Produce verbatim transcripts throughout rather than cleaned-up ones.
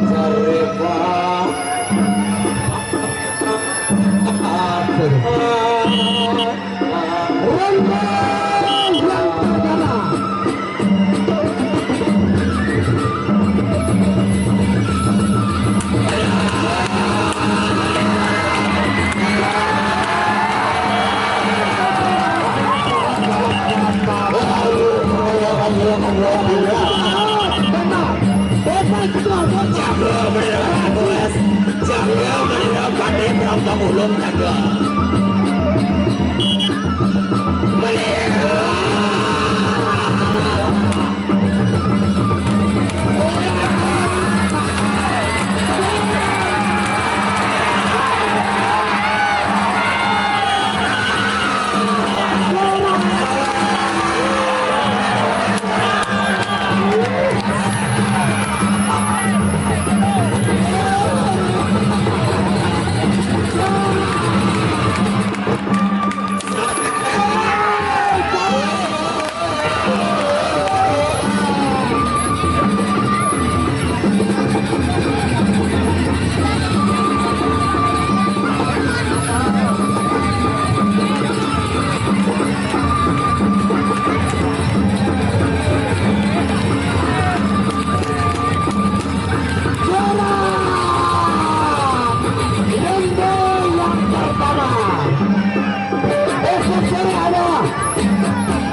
Saripah. Aduh. Ronde yang pertama. Juara ronde yang pertama. Besok sore ada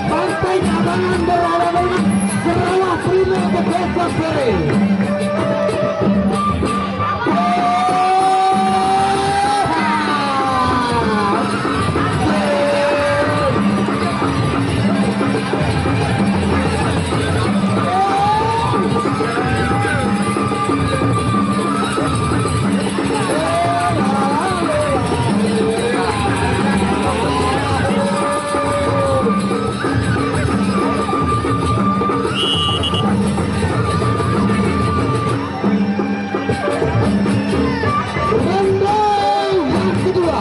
Pantai Tabangan berhadapan dengan Sarawak Prima, besok sore. Ronde yang kedua.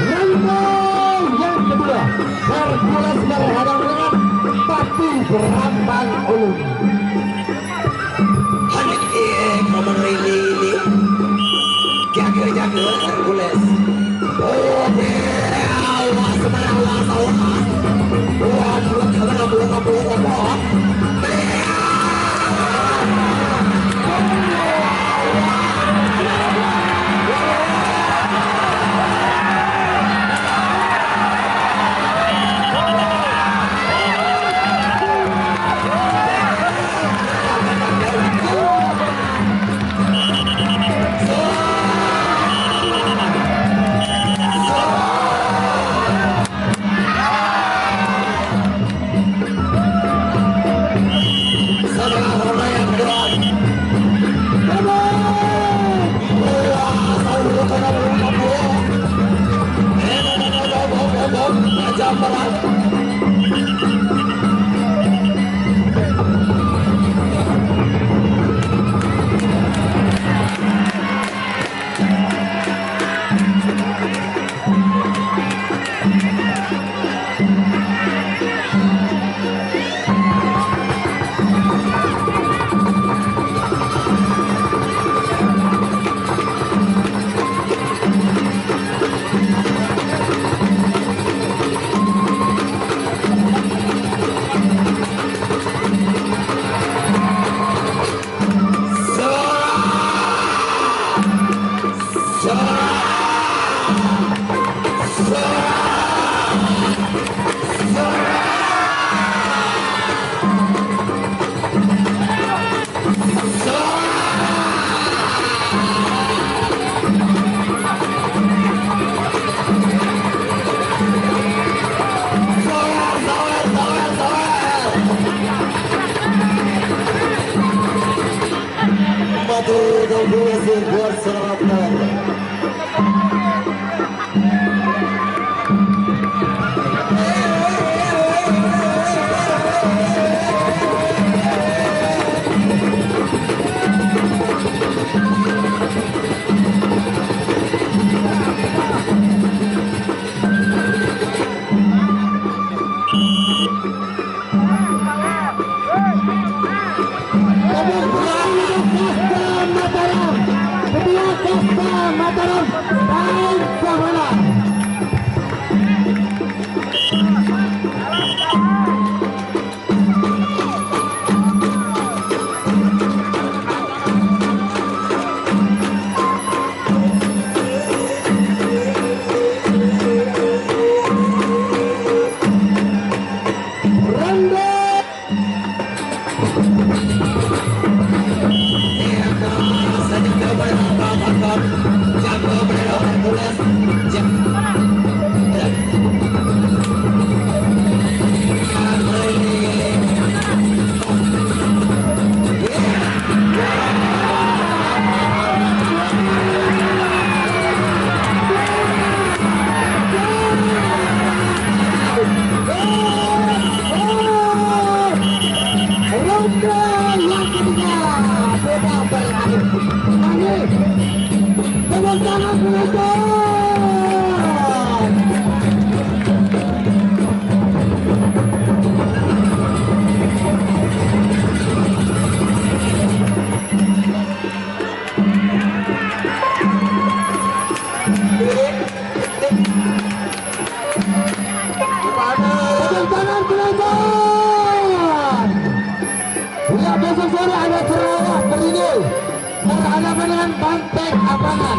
Ronde yang kedua. Hercules berhadapan dengan Pati Berambang Ulung. Anak iye, Paman Lili ini. Jaga-jaga Hercules. Oh, awas, awas, awas. Wah, buat, buat, buat, buat, buat. Tarung, tarung, Sabana. Rende. Ronde yang ketiga sudah berakhir. Mari, tepuk tangan penonton. Tepuk tangan penonton. Ya, besok sore ada Sarawak Berinil berhadapan dengan Banteng Abangan.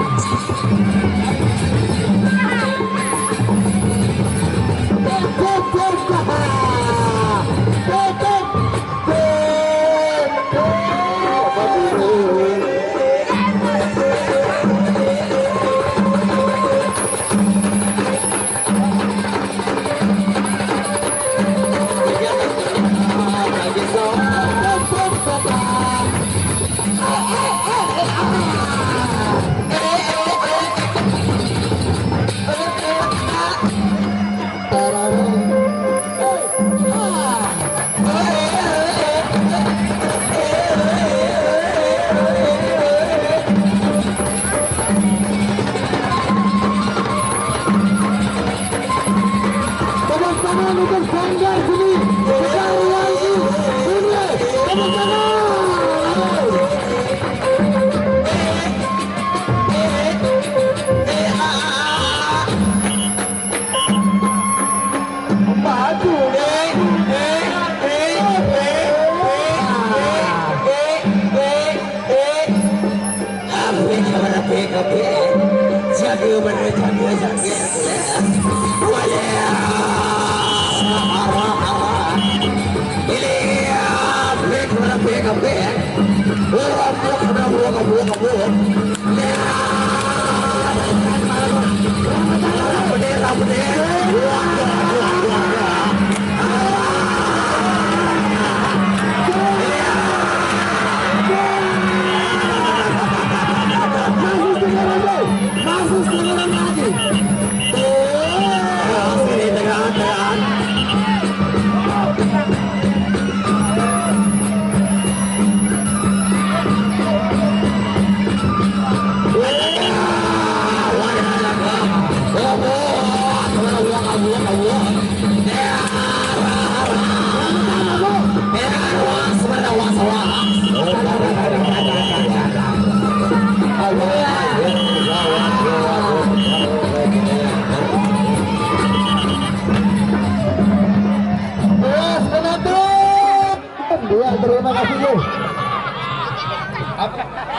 Tepuk tangan untuk Sanggar Seni Sekar Warji Seni. Tepuk tangan. Maju. Jaga mana, jaga, jaga, jaga. Wayah. Arah, arah. Ini, ya, break mana, break, break. Orang buat, orang buat, orang buat, orang buat. Iya, terima kasih, Bro. Apa?